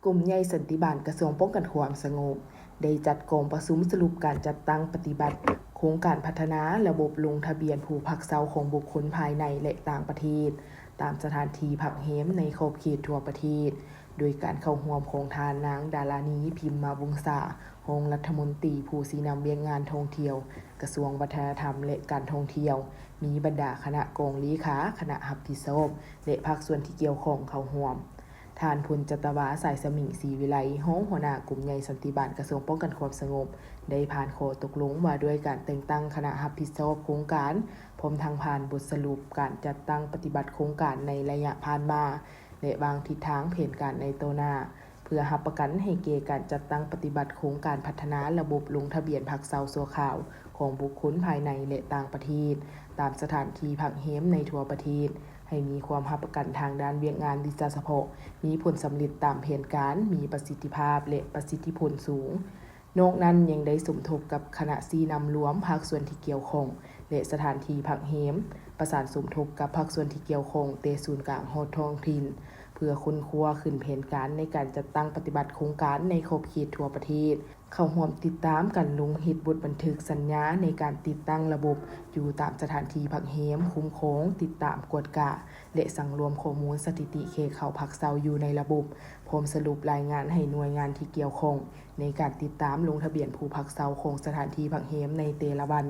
ກົມໃຫຍ່ສັນຕິບານ ກະຊວງປ້ອງກັນຄວາມສະຫງົບ ໄດ້ຈັດກອງປະຊຸມສະຫຼຸບການຈັດຕັ້ງປະຕິບັດໂຄງການພັດທະນາລະບົບລົງທະບຽນຜູ້ພັກເຊົາຂອງບຸກຄົນພາຍໃນ ແລະ ຕ່າງປະເທດ ຕາມສະຖານທີ່ພັກແຮມໃນຂອບເຂດທົ່ວປະເທດ ໂດຍການເຂົ້າຮ່ວມຂອງທ່ານນາງ ດາລານີ ພິມມະວົງສາ ຮອງລັດຖະມົນຕີຜູ້ຊີ້ນຳວຽກງານທ່ອງທ່ຽວ ກະຊວງວັດທະນະທຳ ແລະ ການທ່ອງທ່ຽວ, ມີບັນດາຄະນະກອງເລຂາ, ຄະນະຮັບຜິດຊອບ ແລະ ພາກສ່ວນທີ່ກ່ຽວຂ້ອງເຂົ້າຮ່ວມ. ທ່ານ ພົນຈັດຕະວາ ສາຍສະໝິງ ສີວິໄລ ຮອງຫົວໜ້າກົມໃຫຍ່ສັນຕິບານ ກະຊວງປ້ອງກັນຄວາມສະຫງົບ ໄດ້ຜ່ານຂໍ້ຕົກລົງວ່າດ້ວຍການແຕ່ງຕັ້ງຄະນະຮັບຜິດຊອບໂຄງການ, ພ້ອມທັງຜ່ານບົດສະຫຼຸບການຈັດຕັ້ງປະຕິບັດໂຄງການໃນໄລຍະຜ່ານມາ ແລະ ວາງທິດທາງແຜນການໃນຕໍ່ໜ້າ ເພື່ອຮັບປະກັນໃຫ້ແກ່ການຈັດຕັ້ງປະຕິບັດໂຄງການພັດທະນາລະບົບລົງທະບຽນພັກເຊົາຊົ່ວຄາວຂອງບຸກຄົນພາຍໃນ ແລະ ຕ່າງປະເທດ ຕາມສະຖານທີ່ພັກແຮມໃນທົ່ວປະເທດ ໃຫ້ມີຄວາມຮັບປະກັນທາງດ້ານວຽກງານວິຊາສະເພາະ, ມີຜົນສຳເລັດຕາມແຜນການ, ມີປະສິດທິພາບ ແລະ ປະສິດທິຜົນສູງ. ນອກນັ້ນຍັງໄດ້ສົມທົບກັບຄະນະຊີ້ນຳລວມ, ພາກສ່ວນທີ່ກ່ຽວຂ້ອງ ແລະ ສະຖານທີ່ພັກແຮມ, ປະສານສົມທົບກັບພາກສ່ວນທີ່ກ່ຽວຂ້ອງ ແຕ່ສູນກາງຮອດທ້ອງຖິ່ນ ເພື່ອຄົ້ນຄວ້າຂຶ້ນແຜນການໃນການຈັດຕັ້ງປະຕິບັດໂຄງການໃນຂອບເຂດທົ່ວປະເທດ, ເຂົ້າຮ່ວມຕິດຕາມການລົງເຮັດບົດບັນທຶກສັນຍາໃນການຕິດຕັ້ງລະບົບຢູ່ຕາມສະຖານທີ່ພັກແຮມ, ຄຸ້ມຄອງ, ຕິດຕາມ, ກວດກາ ແລະ ສັງລວມຂໍ້ມູນສະຖິຕິແຂກເຂົ້າພັກເຊົາຢູ່ໃນລະບົບ, ພ້ອມສະຫຼຸບລາຍງານໃຫ້ໜ່ວຍງານທີ່ກ່ຽວຂ້ອງ ໃນການຕິດຕາມລົງທະບຽນຜູ້ພັກເຊົາຂອງສະຖານທີ່ພັກແຮມໃນແຕ່ລະວັນ.